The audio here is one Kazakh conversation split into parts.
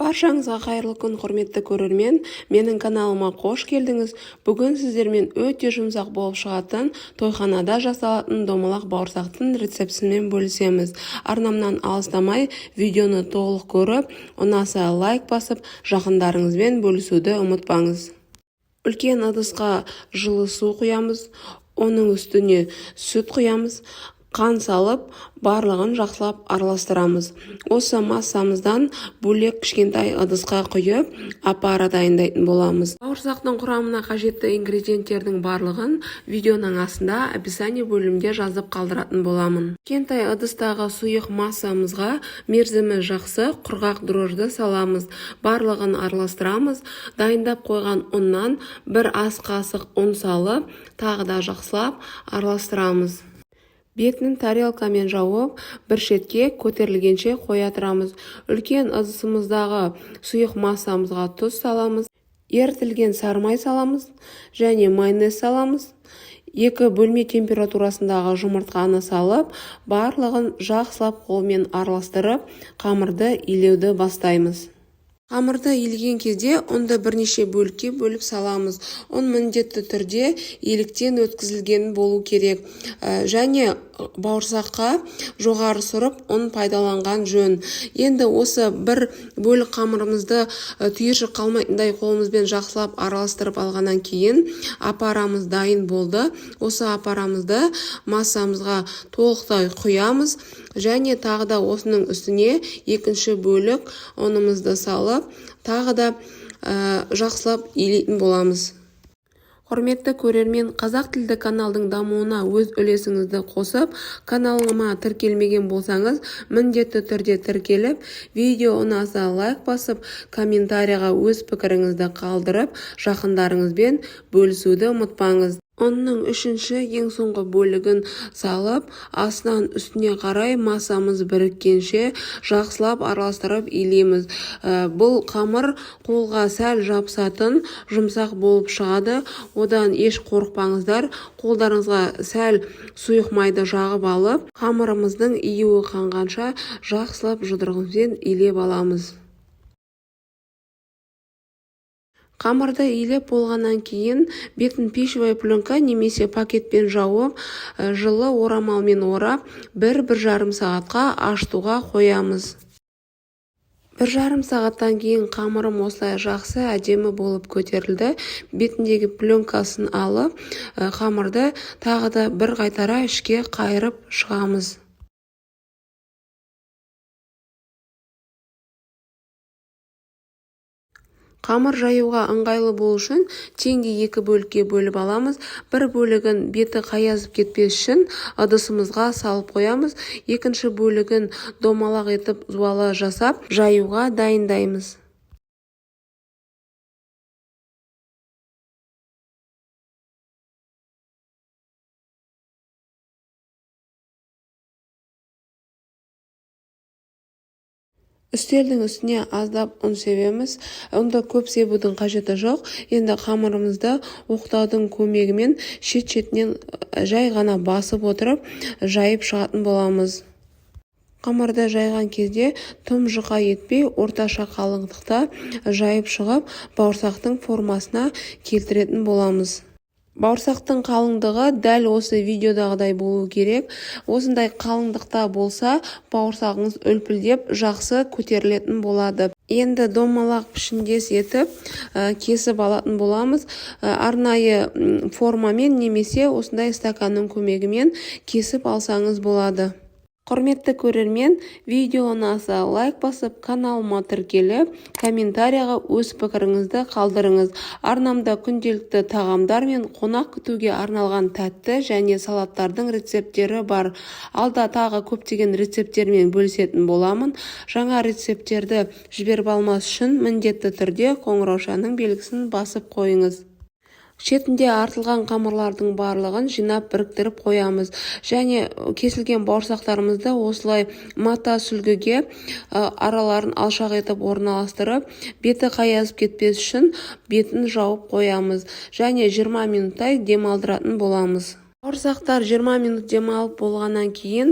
Баршаңызға қайырлы күн, құрметті көрермен! Менің каналыма қош келдіңіз. Бүгін сіздермен өте жұмсақ болып шығатын, тойханада жасалатын домалақ бауырсақтың рецептісімен бөлісеміз. Арнамнан алыстамай, видеоны толық көріп, ұнаса лайк басып, жақындарыңызбен бөлісуді ұмытпаңыз. Үлкен ыдысқа жылы су құямыз, оның үстіне сүт құямыз, қан салып, барлығын жақсылап араластырамыз. Осы массамыздан бөлек кішкентай ыдысқа құйып, опара дайындайтын боламыз. Бауырсақтың құрамына қажетті ингредиенттердің барлығын видеоның астында описание бөлімінде жазып қалдыратын боламын. Кішкентай ыдыстағы сұйық массамызға мерзімі жақсы құрғақ дрожжды саламыз. Барлығын араластырамыз. Дайындап қойған ұннан бір ас қасық ұн салып, тағы да жақсылап араластырамыз. Бетін тарелкамен жауып, бір шетке көтерілгенше қоя тұрамыз. Үлкен ыдысымыздағы сұйық массамызға тұз саламыз, ерітілген сары май саламыз және майонез саламыз. 2 бөлме температурасындағы жұмыртқаны салып, барлығын жақсылап қолмен араластырып, қамырды илеуді бастаймыз. Қамырды илеген кезде ұнды бірнеше бөлікке бөліп саламыз. Ұн міндетті түрде еліктен өткізілген болу керек. Және бауырсаққа жоғары сұрып ұн пайдаланған жөн. Енді осы бір бөлік қамырымызды түйіршік қалмайтындай қолымызбен жақсылап араластырып алғаннан кейін апарамыз дайын болды. Осы апарамызды массамызға толықтай құямыз және тағы да осының үстіне екінші бөлік ұнымызды салып, тағы да жақсылап илейтін боламыз. Құрметті көрермен, қазақ тілді каналдың дамуына өз үлесіңізді қосып, каналыма тіркелмеген болсаңыз, міндетті түрде тіркеліп, видео ұнаса лайк басып, комментарияға өз пікіріңізді қалдырып, жақындарыңызбен бөлісуді ұмытпаңыз. Ұнның үшінші, ең соңғы бөлігін салып, астынан үстіне қарай массамыз біріккенше жақсылап араластырып илейміз. Бұл қамыр қолға сәл жабысатын, жұмсақ болып шығады. Одан еш қорықпаңыздар. Қолдарыңызға сәл сұйық майды жағып алып, қамырымыздың июі қанғанша жақсылап жұдырығымызбен илеп аламыз. Қамырды илеп болғаннан кейін бетін пищевая пленка немесе пакетпен жауып, жылы орамалмен орап, бір-бір жарым сағатқа ашытуға қоямыз. Бір жарым сағаттан кейін қамырым осылай жақсы әдемі болып көтерілді. Бетіндегі пленкасын алып, қамырды тағы да бір қайтара ішке қайырып шығамыз. Қамыр жаюға ыңғайлы болу үшін теңдей екі бөлікке бөліп аламыз. Бір бөлігін беті қаязып кетпес үшін ыдысымызға салып қоямыз. Екінші бөлігін домалақ етіп зуала жасап, жаюға дайындаймыз. Үстелдің үстіне аздап ұн себеміз. Ұнды көп себудің қажеті жоқ. Енді қамырымызды оқтаудың көмегімен шет-шетінен жай ғана басып отырып, жайып шығатын боламыз. Қамырды жайған кезде тым жұқа етпей, орташа қалыңдықта жайып шығып, бауырсақтың формасына келтіретін боламыз. Бауырсақтың қалыңдығы дәл осы видеодағыдай болу керек. Осындай қалыңдықта болса, бауырсағыңыз үлпілдеп жақсы көтерілетін болады. Енді домалақ пішіндес етіп, кесіп алатын боламыз. Арнайы формамен немесе осындай стаканның көмегімен кесіп алсаңыз болады. Құрметті көрермен, видео ұнаса лайк басып, каналыма тіркеліп, комментарияға өз пікіріңізді қалдырыңыз. Арнамда күнделікті тағамдар мен қонақ күтуге арналған тәтті және салаттардың рецепттері бар. Алда тағы көптеген рецепттермен бөлісетін боламын. Жаңа рецепттерді жіберіп алмас үшін міндетті түрде қоңыраушаның белгісін басып қойыңыз. Шетінде артылған қамырлардың барлығын жинап біріктіріп қоямыз. Және кесілген бауырсақтарымызды осылай мата сүлгіге араларын алшақ етіп орналастырып, беті қаязып кетпес үшін бетін жауып қоямыз. Және 20 минуттай демалдыратын боламыз. Бауырсақтар 20 минут демалып болғаннан кейін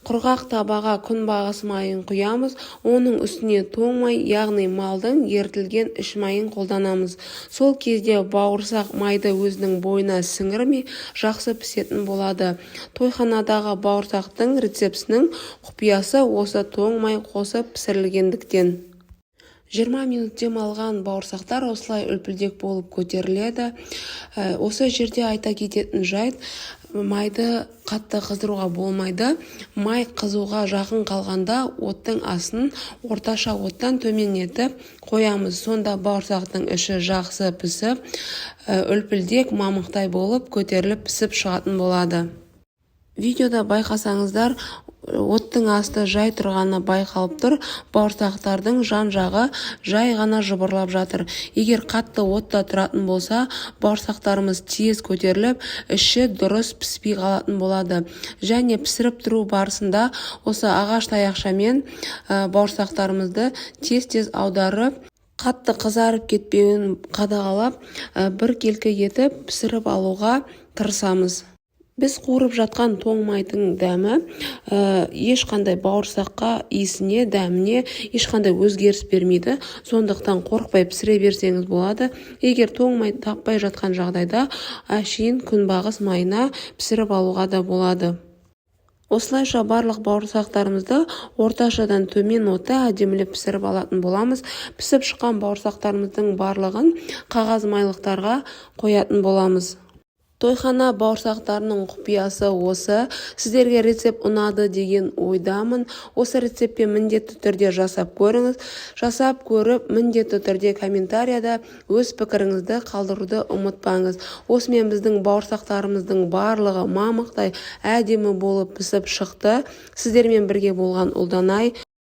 құрғақ табаға күнбағыс майын құямыз. Оның үстіне тоң май, яғни малдың ерітілген іш майын қолданамыз. Сол кезде бауырсақ майды өзінің бойына сіңірмей жақсы пісетін болады. Тойханадағы бауырсақтың рецептісінің құпиясы осы тоң май қосып пісірілгендіктен. 20 минут демалған бауырсақтар осылай үлпілдек болып көтеріледі. Осы жерде айта кететін жайт, майды қатты қыздыруға болмайды. Май қызуға жақын қалғанда оттың астын орташа оттан төмендетіп қоямыз. Сонда бауырсақтың іші жақсы пісіп, үлпілдек мамықтай болып көтеріліп пісіп шығатын болады. Видеода байқасаңыздар, оттың асты жай тұрғаны байқалып тұр. Бауырсақтардың жан-жағы жай ғана жыбырлап жатыр. Егер қатты отта тұратын болса, бауырсақтарымыз тез көтеріліп, іші дұрыс піспей қалатын болады. Және пісіріп тұру барысында осы ағаш таяқшамен бауырсақтарымызды тез-тез аударып, қатты қызарып кетпеуін қадағалап, біркелкі етіп пісіріп алуға тырысамыз. Біз қуырып жатқан тоң майдың дәмі ешқандай бауырсаққа иісіне, дәміне ешқандай өзгеріс бермейді. Сондықтан қорықпай пісіре берсеңіз болады. Егер тоң май таппай жатқан жағдайда әшейін күнбағыс майына пісіріп алуға да болады. Осылайша барлық бауырсақтарымызды орташадан төмен отта әдемілеп пісіріп алатын боламыз. Пісіп шыққан бауырсақтарымыздың барлығын қағаз майлықтарға қоятын боламыз. Тойхана бауырсақтарының құпиясы осы. Сіздерге рецепт ұнады деген ойдамын. Осы рецептпен міндетті түрде жасап көріңіз. Жасап көріп, міндетті түрде комментарияда өз пікіріңізді қалдыруды ұмытпаңыз. Осымен біздің бауырсақтарымыздың барлығы мамықтай әдемі болып пісіп шықты. Сіздермен бірге болған Ұлданай.